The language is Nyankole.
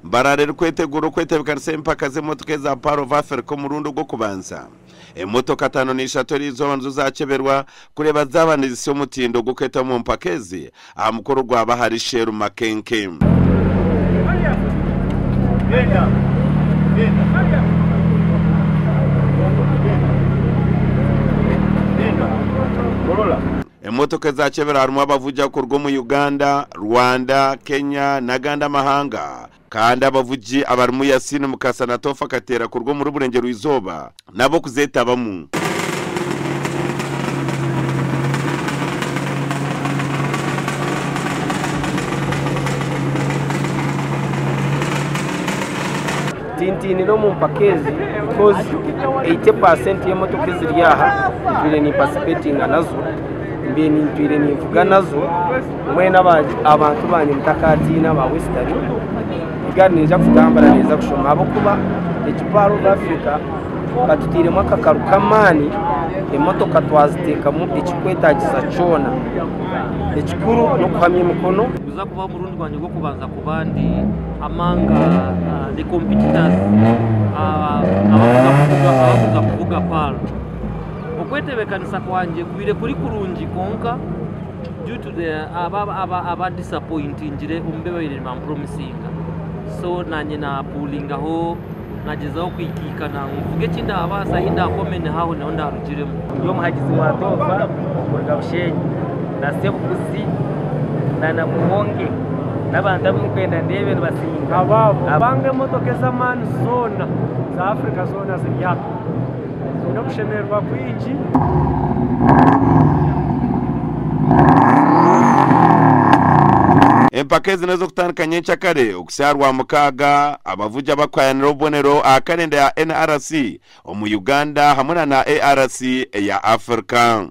Mbarara erikwetegura okwetebekanisa empaka z'emotoka eza Pearl of Africa omurundi ogw'okubanza. Emotoka 53 eriizooba nizo zaakyeberwa kureeba zaaba nizisya omutindo gw'okweta omu mpaka ezi aha mukoro gwaba ahari Shell Makenke. Emotoka ezaakyebera harimu abavugi kuruga omu Uganda, Rwanda, Kenya n'agandi amahanga kandi abavugi abarimu Yasin Mukasa na Tofa Kateera kuruga omuri Burengyerwa-izooba nabo kuzeetabamu. Tintiinire omu mpaka ezi because 80% y'emotoka eziri aha ntwire nimpasipetinga nazo, mbaire ntwire ninvuga nazo, mbwenu abantu bangye mutakatiina aba Western, egaari neija kutambura neeza kushoma ahabw'okuba egi Pearl of Africa batutairemu akakaru k'amaani, emotoka twaziteekamu ekirikwetaagisa kyona, ekikuru n'okuhamya emikono. Niguza kuba omurundi gwangye gw'okubanza kuba ndi among the competitors abakuza kuvuga Pearl. Okwetebekanisa kwangye kubaire kuri kurungi kwonka due to the aba disappointingire omu bi babaire nibampromisinga so nanye napulingaho nagyezaho kwikaikana ngu nvuge eki ndabaasa ahi ndakome niho aho niho ndarugiremu. Ndi omuhagizi wa Tova kuruga Bushenyi na Sebuguzi na Namuwonge n'abantu abu ndikwenda ndeebe nibasinga. Kubanga emotoka ez'amaani zoona za Africa zoona ziri aha. Twine okushemererwa kwingi. Empaka ezi n'ez'okutandika nyenkyakare okuhitsya aha Rwamukaaga, abavugi abarikuhayanira obubonero aha karenda ya NRC omu Uganda hamwe na na ARC eya Africa.